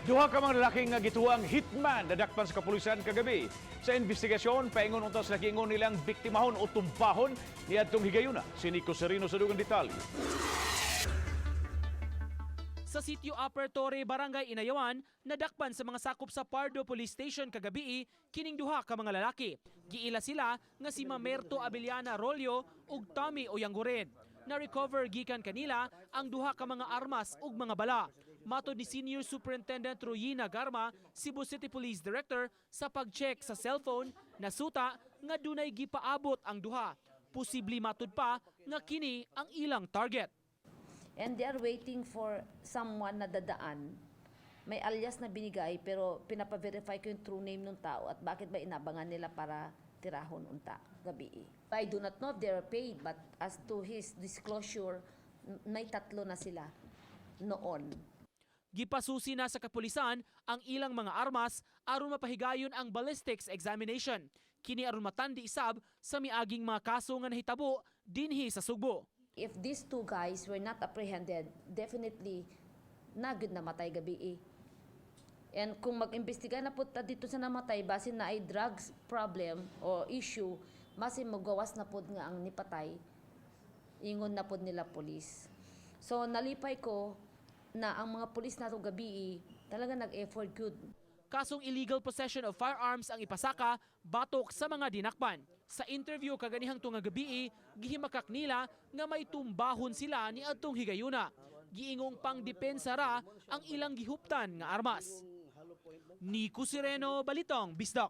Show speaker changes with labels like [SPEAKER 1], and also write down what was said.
[SPEAKER 1] Duha ka mga lalaking nga gituoang hitman nadakpan sa kapulisan kagabi. Sa investigasyon, paingon unta sa giingon nilang biktimahon o tumbahon niadtong higayuna. Si Nico Serino sa dugang detalye.
[SPEAKER 2] Sa Sitio Upper Torre, Barangay Inayawan, nadakpan sa mga sakop sa Pardo Police Station kagabi kining duha ka mga lalaki. Giila sila nga si Mamerto Abellana Rolio ug Tommy Oyanguren. Na-recover gikan kanila ang duha ka mga armas ug mga bala. Matod ni Senior Superintendent Royina Garma, Cebu City Police Director, sa pag-check sa cellphone, nasuta nga dunay gipaabot ang duha. Posible, matud pa, nga kini ang ilang target.
[SPEAKER 3] And they are waiting for someone na dadaan. May alias na binigay, pero pinapa-verify ko yung true name ng tao at bakit ba inabangan nila para tirahon unta gabi. I do not know if they are paid, but as to his disclosure, may tatlo na sila noon.
[SPEAKER 2] Gipasusi na sa kapulisan ang ilang mga armas aron mapahigayon ang ballistics examination. Kini aron matandi isab sa miaging mga kaso nga nahitabo dinhi sa Sugbo.
[SPEAKER 3] If these two guys were not apprehended, definitely naa gud namatay gabi. And kung mag-imbestiga na po ta dito sa namatay, basin naay drugs problem o issue, masin magawas na pod nga ang nipatay, ingon na pod nila police. So nalipay ko na ang mga police nato gabi talaga nag-effort good.
[SPEAKER 2] Kasong illegal possession of firearms ang ipasaka batok sa mga dinakpan. Sa interview kaganihang tunga gabi, gihimakak nila nga may tumbahon sila ni adtong higayuna. Giingong pangdepensa ra ang ilang gihuptan nga armas. Nico Sireno, Balitang Bisdak.